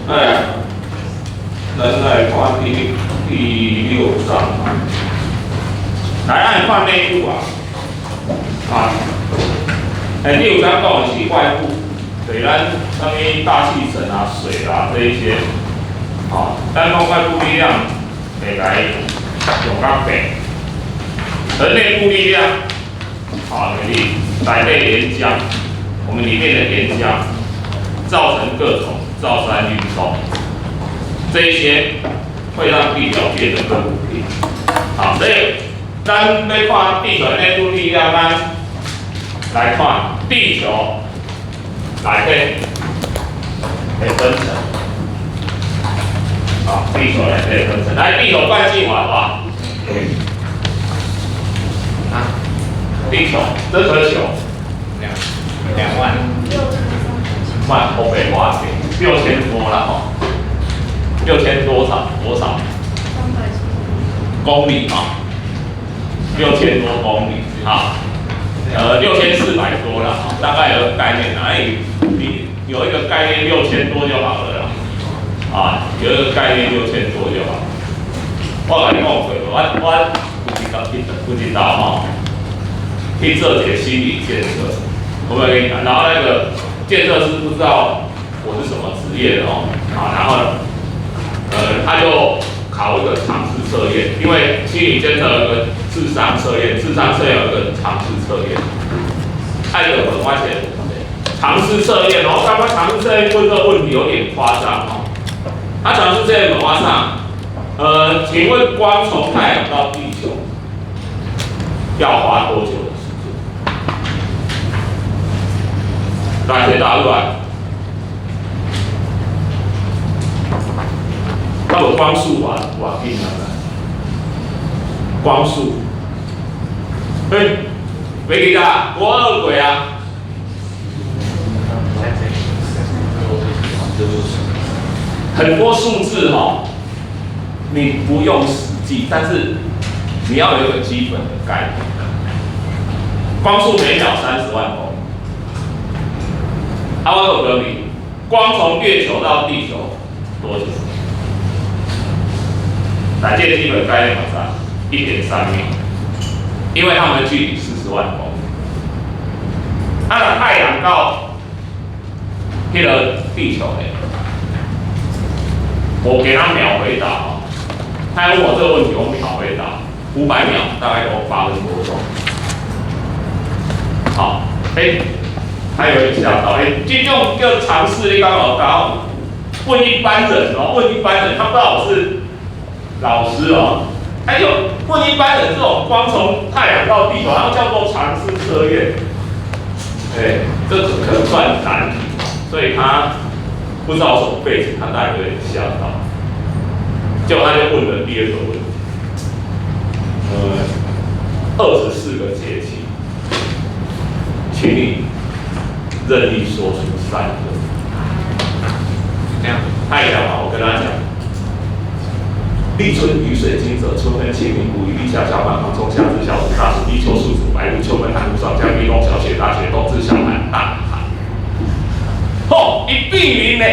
来，咱來看第六章。來，咱來看內部啊，啊，第五章講的是外部，對咱啥物大氣層啊、水啊這一些，啊，咱講外部力量會來用較變，而內部力量，啊，就是內底岩漿，我們裡面的岩漿造成各種造山運動，這一些會讓地表變得更不平。好，所以咱欲看地球的內部力量，咱來看地球內底的分層。啊，地球內底的分層，來，地球半徑偌大？啊？地球這顆球2萬。萬後北畫6000多了吼，六千多少多少公里哈，6000多公里，好，6400多了，大概有個概念啦，哎，你有一個概念六千多就好了啦，啊，有一個概念六千多就好。我共你講過，我有一道吼，去做一個心理建設，我沒有跟你講，然後那個建設師不知道我是什麼職業的哦，啊，然後他就考一個常識測驗，因為心理監測有個智商測驗，智商測驗有個常識測驗，他有問我一個問題，常識測驗哦，剛剛常識測驗問這個問題有點誇張哦，他常識測驗問我啥？請問光從太陽到地球要花多久的時間？來，誰答出來？那我光速偌偌緊啊？光速，欸，袂記得啊？國二過啊？很多數字哈，你不用死記，但是你要有一個基本的概念。光速每秒30萬公里。啊，我問你，光從月球到地球多久？來，這個基本概念嘛是1.3秒，因為它們的距離40萬公里。啊，太陽到彼個地球呢？我給他秒回答哦。他問我這個問題，我秒回答，500秒，大概有8分多鐘。好，欸，他有點嚇到，欸，這種叫常識，你敢有搞？問一般人哦，問一般人，他不知道我是老師哦，他就問一般人，這種光從太陽到地球，然後叫做常識測驗，欸，這可能算難題，所以他不知道什麼背景，他大概有點嚇到。結果他就問了第二個問題，24個節氣，請你任意說出三個。這樣，他也講嘛，我跟他講。立春、雨水、驚蟄、春分、清明、谷雨、立夏、小滿、芒種、夏至、小暑、大暑、立秋、處暑、白露、秋分、寒露、霜降、立冬、小雪、大雪、冬至、小寒、大寒。吼，伊變面呢？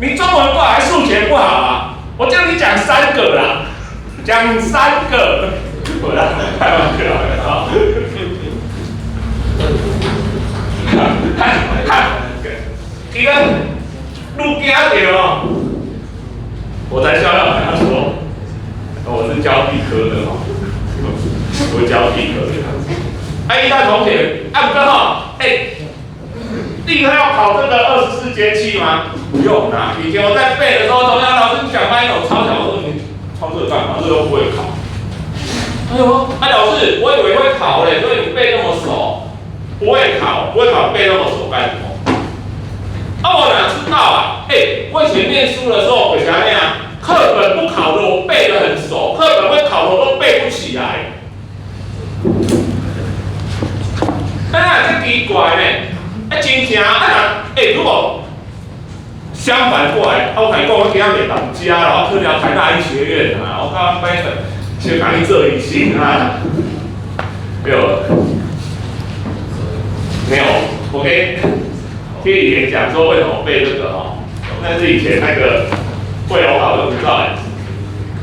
你中文不好還數學不好啊？我叫你講三個啦，講三個。我啦，開玩笑的啊。看看，伊個愈驚著哦。我才笑笑跟他說，我是教地科的哦，我教地科的。哎，一大同學，啊，毋過吼，欸，地科要考這個24節氣嗎？不用啦。以前我在背的時候，同學老師講班有抄小，我說你抄這個幹嘛？這個都不會考。哎呦，哎老師，我以為會考嘞，所以你背那麼熟，不會考，不會考背那麼熟幹什麼？啊，我哪知道啊？欸，我以前念書的時候，就是按呢啊，課本不考的我背得很熟，課本會考的我都背不起來。哎，這奇怪呢？啊，真正啊，欸，如果相反過來，我共你講，我今仔袂當遮啦，我去了台大醫學院啊，我剛剛先共你做醫生啊，沒有，沒有，我給聽以前講說為什麼背這個哦，那是以前那個會友好的吳兆南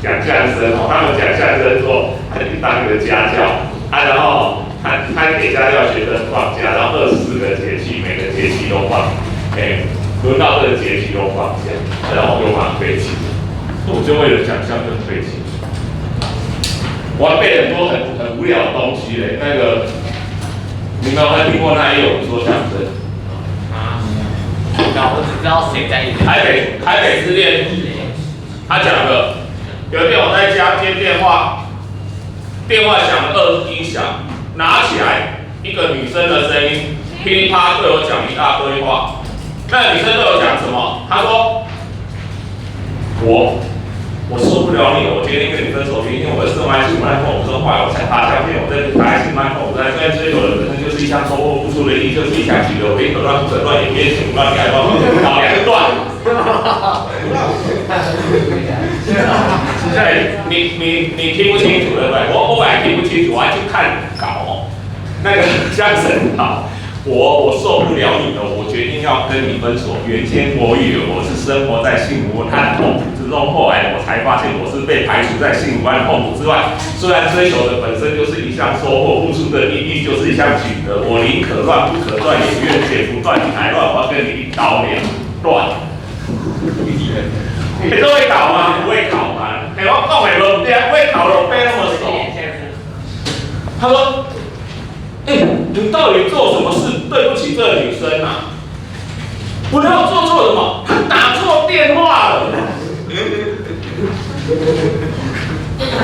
講相聲哦，他們講相聲說他去當一個家教啊，然後他給家教學生放假，然後24個節氣，每個節氣都放，哎，輪到這個節氣都放假，然後我就把它背起來。我就為了講相聲背起來。我還背很多很無聊的東西嘞，那個你們有沒有聽過那一夜我們說相聲？啊，我只知道誰在演。台北之戀，他講的，有一天我在家接電話，電話響了21響，拿起來一個女生的聲音，噼里啪啦對我講一大堆話。那個女生對我講什麼？她說：我受不了你，我決定跟你分手，原因我是賣新麥克風，我說壞，我才打相片，我在打新麥克風，我在雖然追求的本身就是一項收穫付出的意義，就是一項取得，我寧可斷不可斷，也願剪不斷，你愛斷不斷，老娘就斷。對，你聽不清楚對不對？我本來聽不清楚，我還去看稿哦，那個相聲稿。我受不了你了，我決定要跟你分手。原先我以為我是生活在幸福和痛苦之中，後來我才發現我是被排除在幸福和痛苦之外。雖然追求的本身就是一項收穫，付出的意義就是一項取得。我寧可斷不可斷，也願剪不斷，你還亂，我要跟你一刀兩斷。你都會考嗎？不會考嗎？欸，我講的無對，不會考了，背那麼熟。他說：欸，你到底做什麼事對不起這個女生啊？我哪有做錯什麼？她打錯電話了。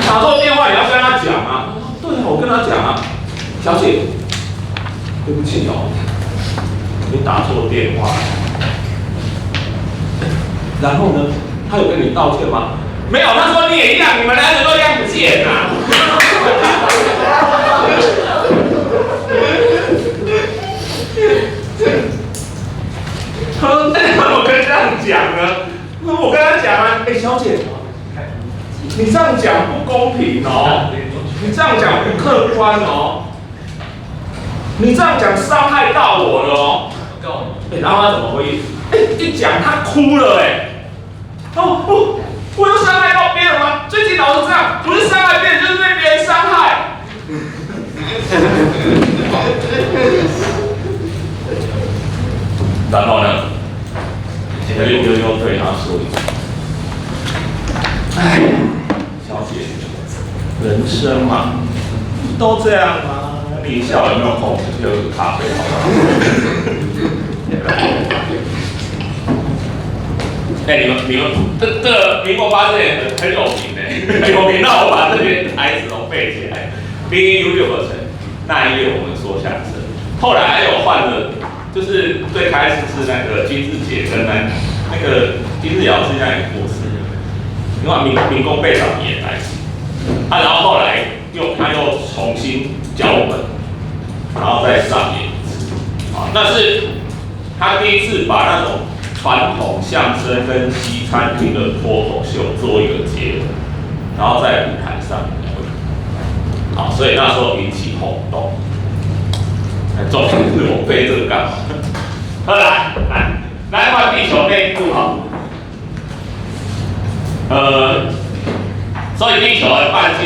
打錯電話你要跟她講啊。對啊，我跟她講啊，小姐，對不起哦，你打錯電話。然後呢？她有跟你道歉嗎？沒有，她說你也一樣，你們兩個都一樣賤啊。他說：“那怎麼跟這樣講呢？我跟他講啊，欸，小姐，你這樣講不公平哦，你這樣講不客觀哦，你這樣講傷害到我了哦。欸，然後他怎麼回應？欸，一講他哭了，欸，哎，哦不，我又傷害到別人嗎？最近老是這樣，不是傷害別人，就是被別人傷害。”然後呢，我又對他說一句：“哎，小姐，人生嘛，都這樣嗎？你下午有沒有空？去喝個咖啡，好不好？”哎，你們這民國80年很有名的，有名到我把這些台詞都背起來。第一 YouTube 成那一夜我們說相聲，後來還有換了。就是最開始是那個金士傑跟那個金志堯是在過世，因為民工被長也來啊，然後後來他又重新腳本，然後再上演一次，啊，那是他第一次把那種傳統相聲跟西餐廳的脫口秀做一個結合，然後在舞台上，好，所以那時候引起轟動。重點是我背這個幹嘛？好，來來來，看地球內部哈。所以地球的半徑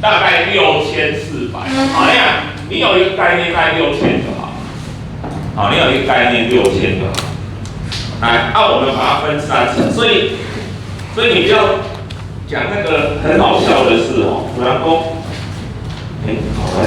大概6400。好，那樣你有一個概念，大概六千就好。好，你有一個概念六千就好。來，那我們把它分三層，所以你不要講那個很好笑的事哦。有人講，欸，好來。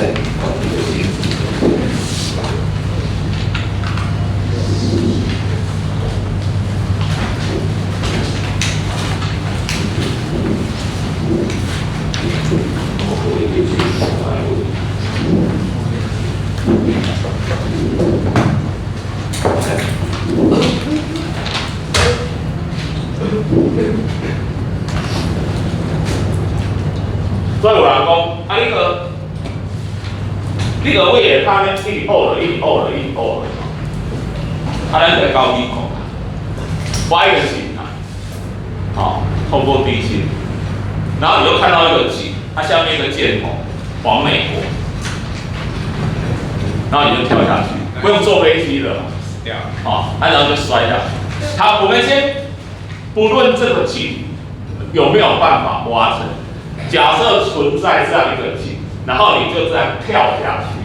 所以有人講，啊，你個位下跤呢，一直學落，一直學落，一直學落，啊，咱就會到美國，挖一個井啊，好，透過地心，然後你就看到一個井，它下面一個箭頭往美國，然後你就跳下去，不用坐飛機了，死掉，好，啊，然後就摔下去。好，我們先不論這個井有沒有辦法挖成，假設存在這樣一個井，然後你就這樣跳下去。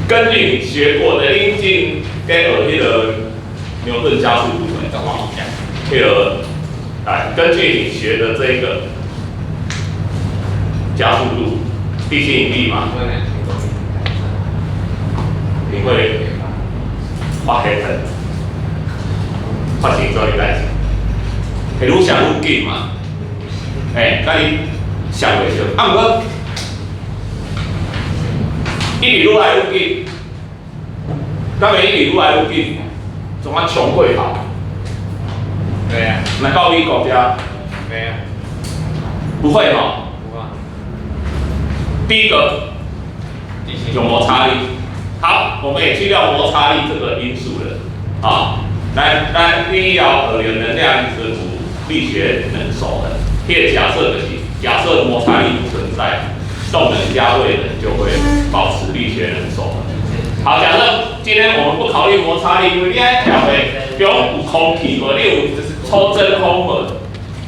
根據你學過的，你進跟學彼個牛頓加速度的，彼個來，根據你學的這個加速度，地心引力嘛，你會發黑粉，發生啥物代誌？會愈摔愈緊嘛？欸，佮你摔袂著。啊，毋過一直愈來愈緊，敢會一直愈來愈緊，創啊衝過頭？對啊。來到美國遮？沒有。不會吼。不會。第一個有摩擦力。好，我們也去掉摩擦力這個因素了。啊，來，來，你要學能量是力學能守恆。彼個假設就是假設摩擦力不存在，動能加位能就會保持力學能守恆。好，假設今天我們不考慮摩擦力，因為你愛跳的中有空氣無？你有抽真空無？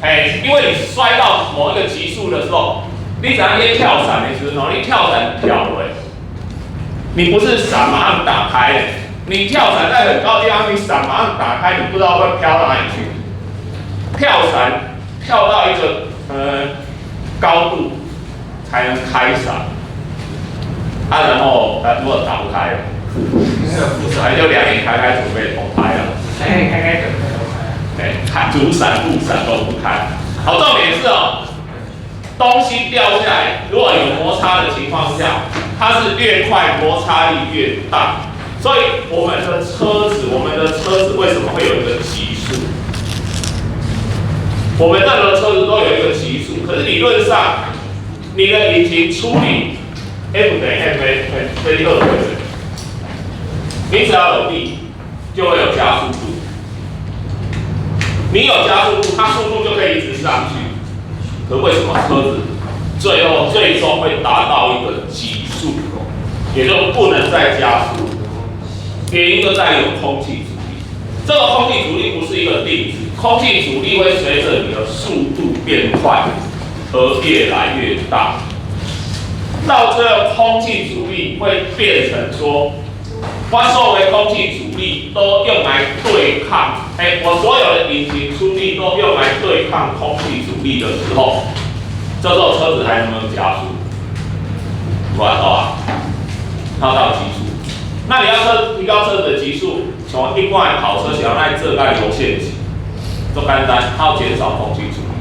哎，因為你摔到某一個極速的時候，你知影你跳傘的時候，你跳傘跳落，你不是傘馬上打開，你跳傘在很高地方，你傘馬上打開，你不知道會飄到哪裡去。跳傘跳到一個高度才能開傘，啊，然後如果打不開，還就兩眼開開準備投胎了。兩眼開開準備投胎。哎，開主傘副傘都不開。好，重點是哦，東西掉下來，如果有摩擦的情況下，它是越快摩擦力越大。所以我們的車子為什麼會有一個極速？我們任何車子都有一個極速，可是理論上，你的引擎出力 F 等於 ma，這一個對，你只要有力，就會有加速度。你有加速度，它速度就可以一直上去。可為什麼車子最後最終會達到一個極速，也就不能再加速？原因就在於有空氣阻力。這個空氣阻力不是一個定值，空氣阻力會隨着你的速度變快而越來越大。到最後，空氣阻力會變成說，我所有的空氣阻力都用來對抗，哎，我所有的引擎出力都用來對抗空氣阻力的時候，這時候車子還能不能加速？無法度啊，它到極速。那你要車提高車子的極速，像一般的跑車，想要做甲流線型，足簡單，它要減少空氣阻力，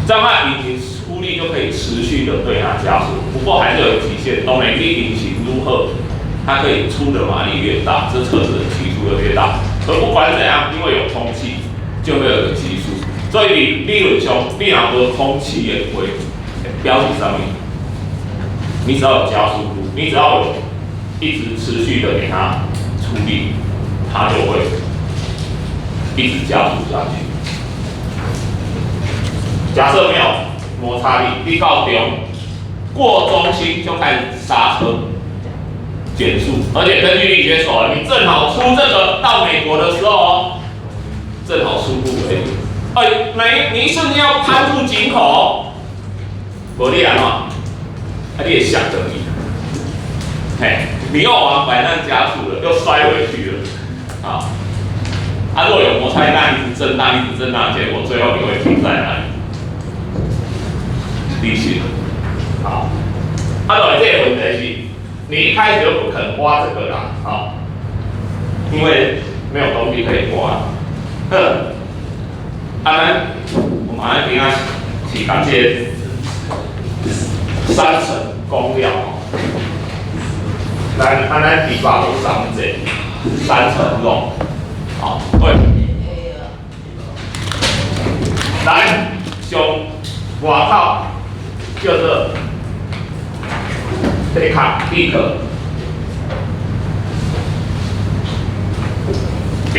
這樣它引擎出力就可以持續的對它加速。不過還是有極限，當然你引擎如何，它可以出的馬力越大，這車子的極速就越大。而不管怎樣，因為有空氣，就會有個極速。所以你理論上，你若無空氣的話，表示啥物？你只要有加速度，你只要有一直持續的給它出力，它就會一直加速下去。假設沒有摩擦力，你到中過中心就開始剎車減速，而且根據力學守恆，你正好出這個到美國的時候哦，正好速度為零。哎，你一瞬間要攀住井口，無你按怎？啊，你會摔轉去。嘿，你又往擺爛加速了，又摔回去了，啊！啊，若有摩擦力，那一直震盪，一直震盪，結果最後你會停在哪裡？地心。好，啊，落來這個問題是，你一開始就不肯挖這個啦，好，因為沒有東西可以挖。好，啊，咱我們來聽下是講這個三層講了。咱按咱第八路上這三層肉，好，對。來，上外口叫做地殼，地殼，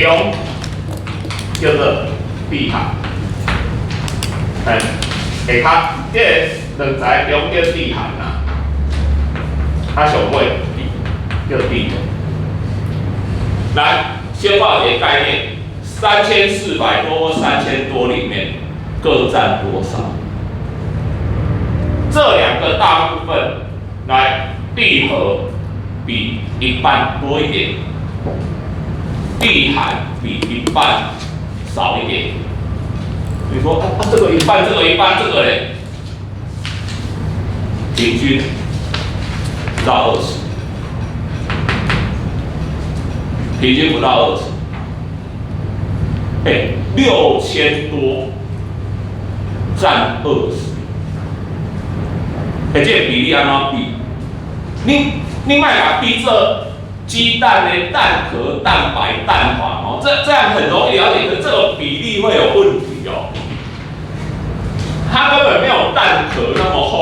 中叫做地殼，哎，下跤這個兩層中叫地函啦，啊上尾叫地殼。來，先畫一個概念，三3400多或3000多裡面各佔多少？這兩個大部分來地核比一半多一點，地函比一半少一點。你說啊，這個一半，這個一半，這個嘞，平均不到20，平均不到二十。哎，6000多佔二十，哎，這個比例按怎比？你莫共比做雞蛋的蛋殼、蛋白、蛋黃哦，這樣很容易了解，可是這個比例會有問題哦。它根本沒有蛋殼那麼厚。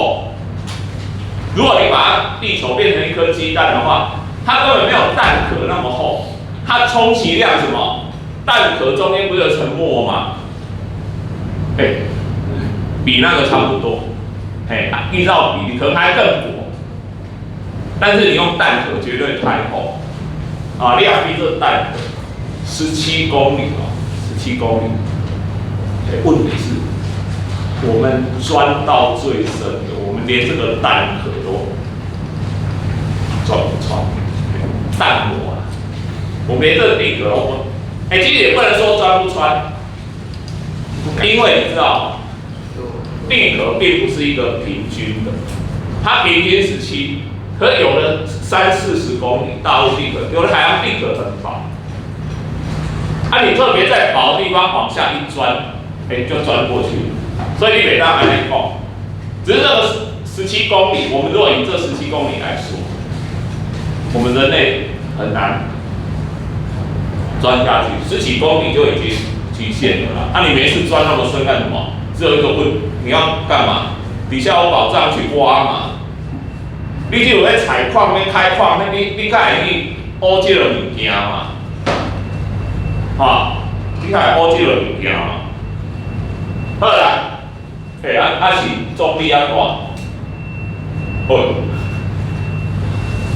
如果你把它地球變成一顆雞蛋的話，它根本沒有蛋殼那麼厚。它充其量什麼？蛋殼中間不是有層膜嗎？哎，比那個差不多。哎，依照比例可能還更薄。但是你用蛋殼絕對太厚。啊，你若比這蛋殼，十七公里哦，十七公里。哎，問題是，我們鑽到最深的，我們連這個蛋殼都鑽不穿，蛋膜啊，我們連這個地殼都，哎，其實也不能說鑽不穿，因為你知道，地殼並不是一個平均的，它平均十七，可是有的三四十公里大陸地殼，有的海洋地殼很薄，啊，你特別在薄的地方往下一鑽，哎，就鑽過去。所以你袂當按呢講，只是這個十七公里，我們如果以這十七公里來說，我們人類很難鑽下去，十幾公里就已經極限了啦。啊，你沒事鑽那麼深幹什麼？只有一個問，你要幹嘛？底下有寶藏去挖嘛？你只有咧採礦、咧開礦，你才會去挖這個物件嘛？哈，你才會挖這個物件嘛？好啦。欸，啊是重力啊大，好，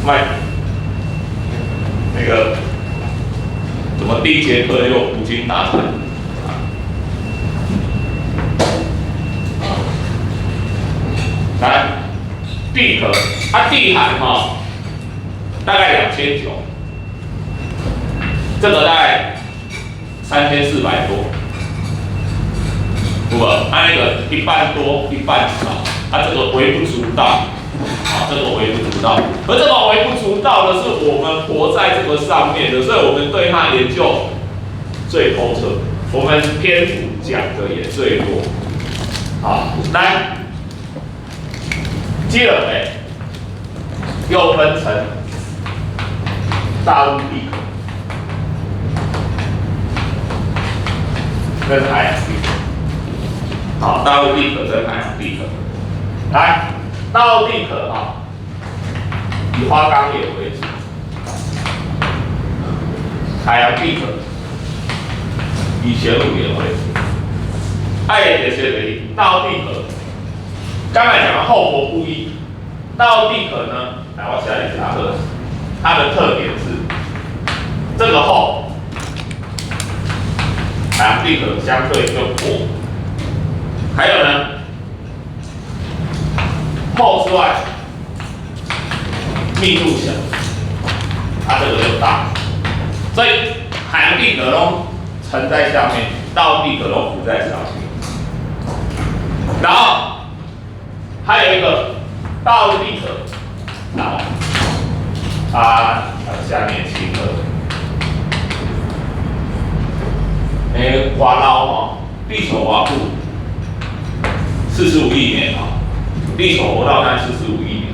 麥，那個怎麼第一節課又無精打采？來，地殼啊，地函哈，大概2900，這個大概3400多。不，它那個一半多一半少，它這個微不足道，啊，這個微不足道。而這個微不足道的是我們活在這個上面的，所以我們對它研究最透徹，我們篇幅講的也最多。好，來，這個又分成大陸地殼跟海洋地殼。好，大陸地殼跟海洋地殼，來，大陸地殼哈，以花崗岩為主；海洋地殼以玄武岩為主。愛的這個大陸地殼，剛才講的厚薄不一，大陸地殼呢，來我寫一下，它的特點是這個厚，海洋地殼相對就薄。還有呢，厚之外，密度小，它這個就大，所以海洋地殼攏沉在下面，大陸地殼攏浮在上面。然後還有一個大陸地殼，然後它下面親和，欸，偌老吼，地球偌久？四十五億年啊，地球活到現在四十五億年，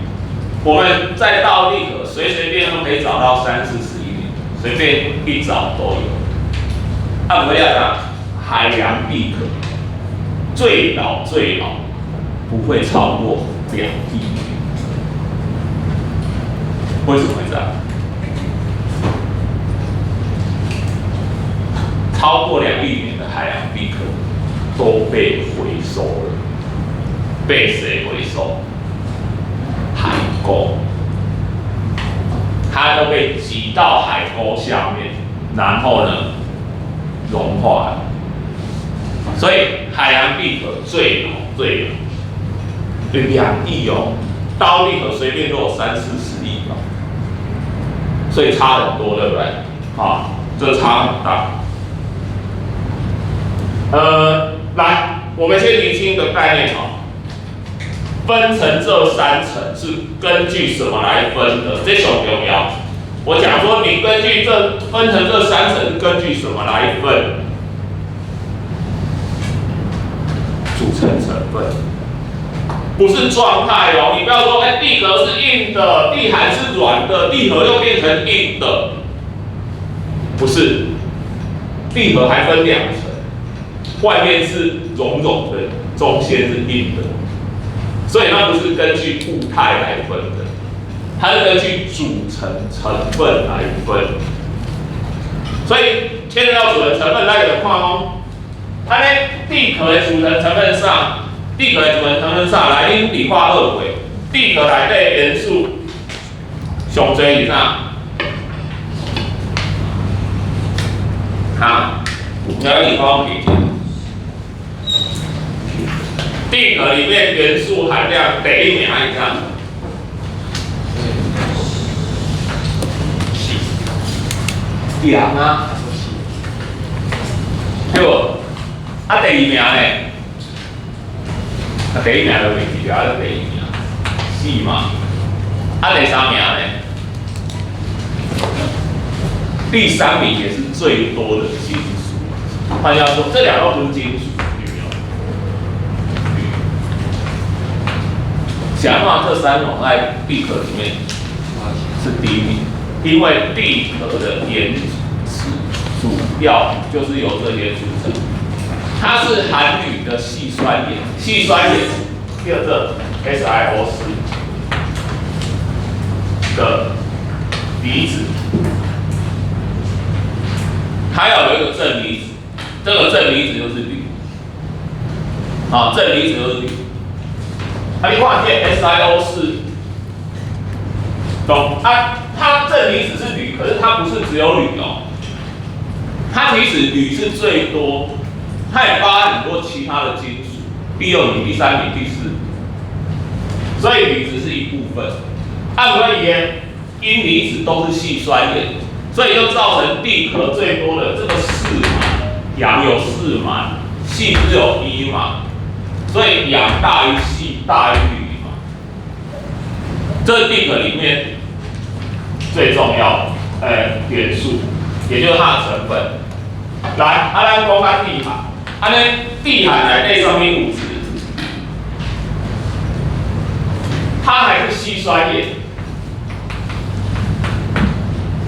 我們在大陸地殼隨隨便都可以找到三四十億年，隨便一找都有。啊，不要講海洋地殼，最老最老不會超過2億年。為什麼會這樣？超過2億年的海洋地殼都被回收了。被誰回收？海溝，它都被擠到海溝下面，然後呢，融化。所以海洋地殼最老最老，對2億哦，大陸地殼隨便都有三四十億吧，所以差很多，對不對？好，這差很大。來，我們先釐清一個概念哦，分成這三層是根據什麼來分的？這上重要。我講說，你根據這分成這三層是根據什麼來分？組成成分，不是狀態哦。你不要說，哎，地殼是硬的，地函是軟的，地核又變成硬的，不是。地核還分兩層，外面是軟軟的，中間是硬的，所以它不是根據物態來分的，它是根據組成成分來分。所以牽涉到組成成分，咱就看講，按呢地殼的組成成分啥？地殼的組成成分啥？來，恁理化學過，地殼內底元素上濟是啥？哈，來理化記者。地殼裡面元素含量第一名是啥？碘啊，對無？啊，第二名呢？啊，第一名就袂記啊，第二名，硒嘛。啊，第三名呢？第三名也是最多的金屬。換句話說，這兩個都不是金屬，鋁哦。鋁。想辦法這三種在地殼裡面是第一名，因為地殼的岩石主要就是由這些組成。它是含鋁的矽酸鹽，矽酸鹽叫做 SiO4的離子，它要有一個正離子，這個正離子就是鋁，啊，正離子就是鋁。啊，你看這 SiO4，懂？啊，它正離子是鋁，可是它不是只有鋁哦，它其實鋁是最多。它也包含很多其他的金屬，第二名、第三名、第四名，所以鋁只是一部分。按而言，陰離子都是矽酸鹽，所以就造成地殼最多的這個四嘛，氧有四嘛，矽只有一嘛，所以氧大於矽大於鋁嘛。這是地殼裡面最重要的元素，也就是它的成分。來，啊，咱講較地函。按呢，地函內底啥物物質？它還是矽酸鹽，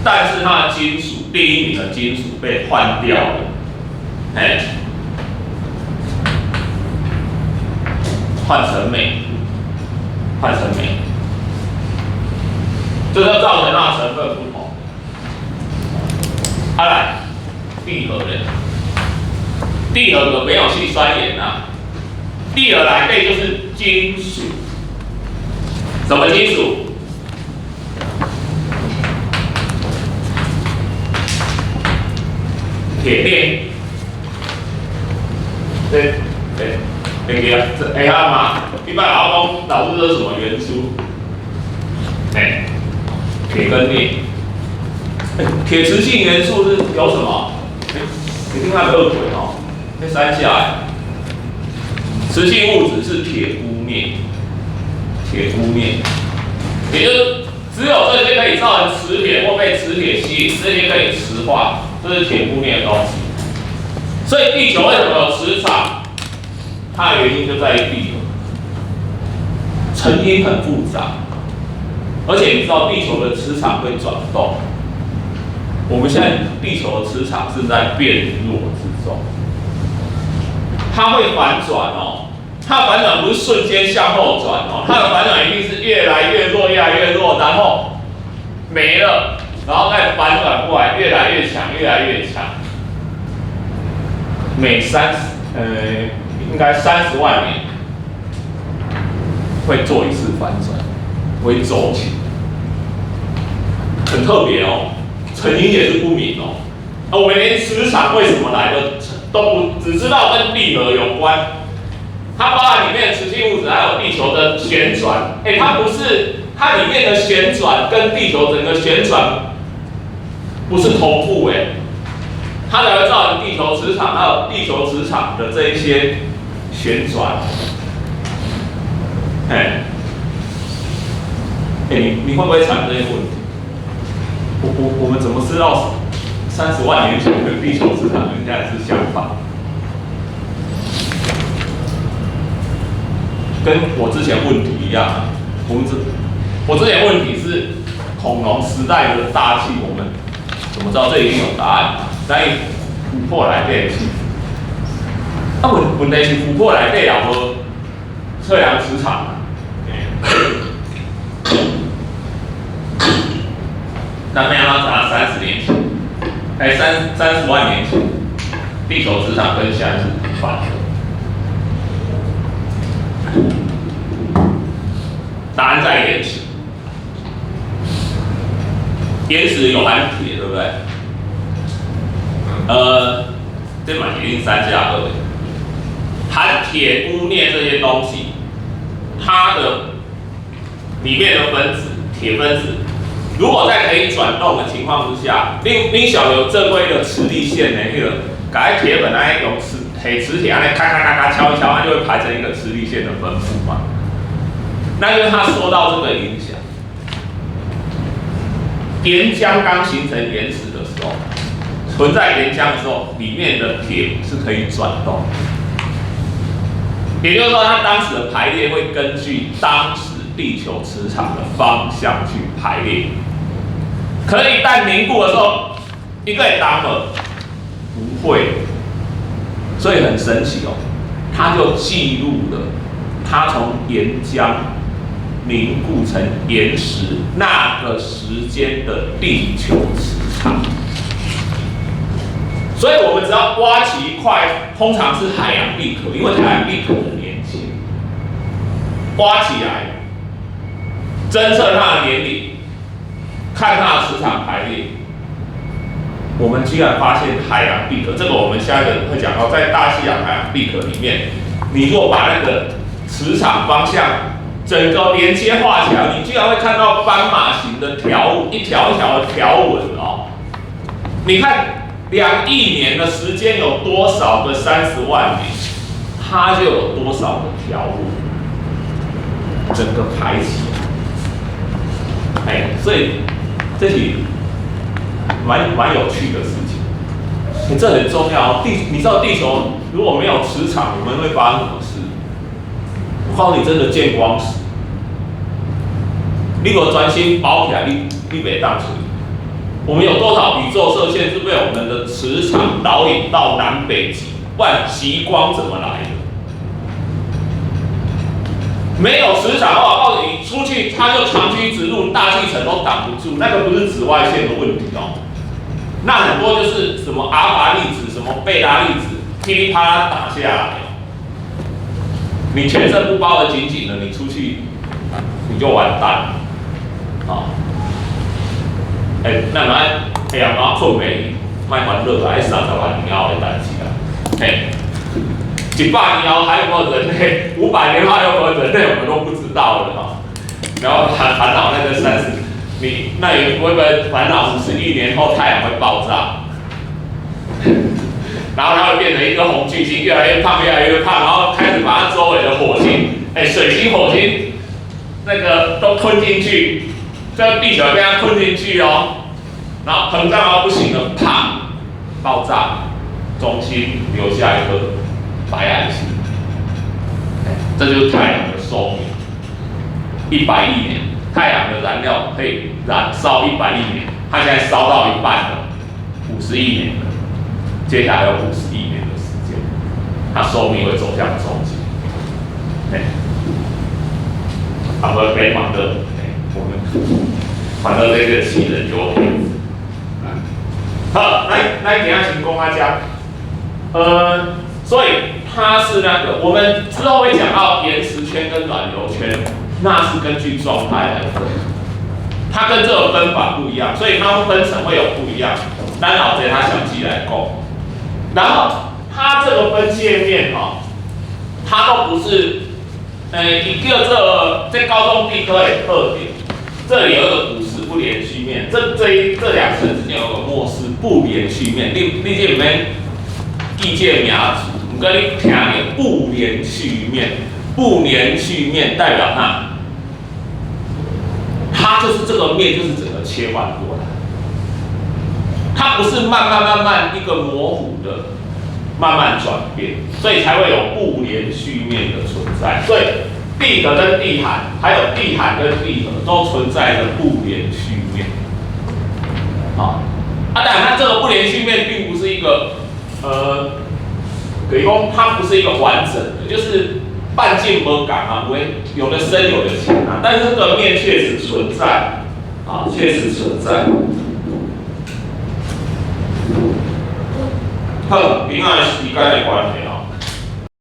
但是它的金屬第一名的金屬被換掉了，哎，換成鎂，換成鎂，這就造成它的成分不同。啊來，地核咧。地核可沒有矽酸鹽啊，地核內底就是金屬，什麼金屬？鐵鏈。對對，會記啊？會曉嗎？一般老師講，老師這是什麼元素？哎，鐵跟鎳。鐵磁性元素是有什麼？你聽他惡鬼哦。這三下，磁性物質是鐵鈷鎳，鐵鈷鎳，也就是只有這些可以造成磁鐵或被磁鐵吸引，這些可以磁化，這是鐵鈷鎳的東西。所以地球為什麼有磁場？它的原因就在於地核，成因很複雜，而且你知道地球的磁場會轉動，我們現在地球的磁場是在變弱之中。它會反轉哦，它反轉不是瞬間向後轉哦，它的反轉一定是越來越弱，越來越弱，然後沒了，然後再反轉過來，越來越強，越來越強。每應該30萬年會做一次反轉，為週期，很特別哦，成因也是不明哦。我們連磁場為什麼來的都不只知道跟地核有關，它包含裡面的磁性物質，還有地球的旋轉。哎，它不是它裡面的旋轉跟地球整個旋轉不是同步哎，它才會造成地球磁場，還有地球磁場的這一些旋轉。哎，哎，你會不會產生這些問題？我們怎麼知道30萬年前的地球磁場跟現在是相反？跟我之前問題一樣，我之前問題是恐龍時代的大氣，我們怎麼知道這一定有答案？但琥珀內底是，啊問題是琥珀內底也無測量磁場啊。那沒辦法，30年前，哎，30萬年前，地球磁場跟現在是反的。答案在岩石，岩石有含鐵，對不對？這嘛一定三加二的，含鐵、鈷、鎳這些東西，它的裡面的分子，鐵分子，如果在可以轉動的情況之下，恁小有正規的磁力線呢，那個，共鐵粉來用磁鐵按呢咔咔咔咔敲一敲，它就會排成一個磁力線的分布嘛。那因為它受到這個影響，岩漿剛形成岩石的時候，存在岩漿的時候，裡面的鐵是可以轉動，也就是說，它當時的排列會根據當時地球磁場的方向去排列。可是，一旦凝固的時候，一個會動無？不會，所以很神奇哦，它就記錄了它從岩漿凝固成岩石那個時間的地球磁場。所以我們只要挖起一塊，通常是海洋地殼，因為海洋地殼很年輕，挖起來，偵測它的年齡，看它的磁場排列，我們居然發現海洋地殼，這個我們下一個會講到，在大西洋海洋地殼裡面，你若把那個磁場方向整個連接畫起來，你居然會看到斑馬型的條，一條一條的條紋哦。你看2億年的時間有多少個30萬年，它就有多少個條紋，整個排起來。哎，所以這是蠻有趣的事情。欸，這很重要。你知道地球如果沒有磁場，我們會發生什麼事？我告訴你，真的見光死。你如全身包起來，你袂當出去。我們有多少宇宙射線是被我們的磁場導引到南北極？不然極光怎麼來的？沒有磁場的話，我告訴你，出去它就長驅直入，大氣層都擋不住。那個不是紫外線的問題哦，那很多就是什麼阿爾法粒子、什麼貝塔粒子，噼里啪啦打下來。你全身不包得緊緊的，你出去你就完蛋。啊，欸，咱嘛愛太陽嘛睏袂去，莫煩惱啊！彼30萬年後的代誌啦，嘿，100年後還有沒有人類？500年後還有沒有人類？我們都不知道了哈。然後煩惱那個三十，你那你會不會煩惱50億年後太陽會爆炸？然後它會變成一個紅巨星，越來越胖，越來越胖，然後開始把它周圍的火星、欸水星、火星那個都吞進去，這個地球被它吞進去哦，然後膨脹到不行了，啪，爆炸，中心留下一顆白矮星，這就是太陽的壽命，100億年，太陽的燃料可以燃燒100億年，它現在燒到一半了，50億年了，接下來有50億年的時間，它壽命會走向終結。哎，啊，無別忙的，我們反正這個杞人憂天。好，來來，等下請公阿講，所以它是那個，我們之後會講到岩石圈跟軟流圈，那是根據狀態來分，它跟這個分法不一樣，所以它分層會有不一樣。咱後者較詳細來講，然後它個分界面吼，它都不是，伊叫做這高中地科的特點，這裡有一個古斯不連續面，這兩層之間有個莫斯不連續面，你這毋免記這個名詞，毋過你聽著不連續面，不連續面代表啥？它就是這個面，就是整個切換過來，它不是慢慢慢慢一個模糊的慢慢轉變，所以才會有不連續面的存在。所以地殼跟地函，還有地函跟地核都存在着不連續面。好，啊，當然它這個不連續面並不是一個，可以講它不是一個完整的，就是半徑無仝啊，有的有的深有的淺啊，但是這個面確實存在，啊，確實存在。好，今仔時間的關係啊，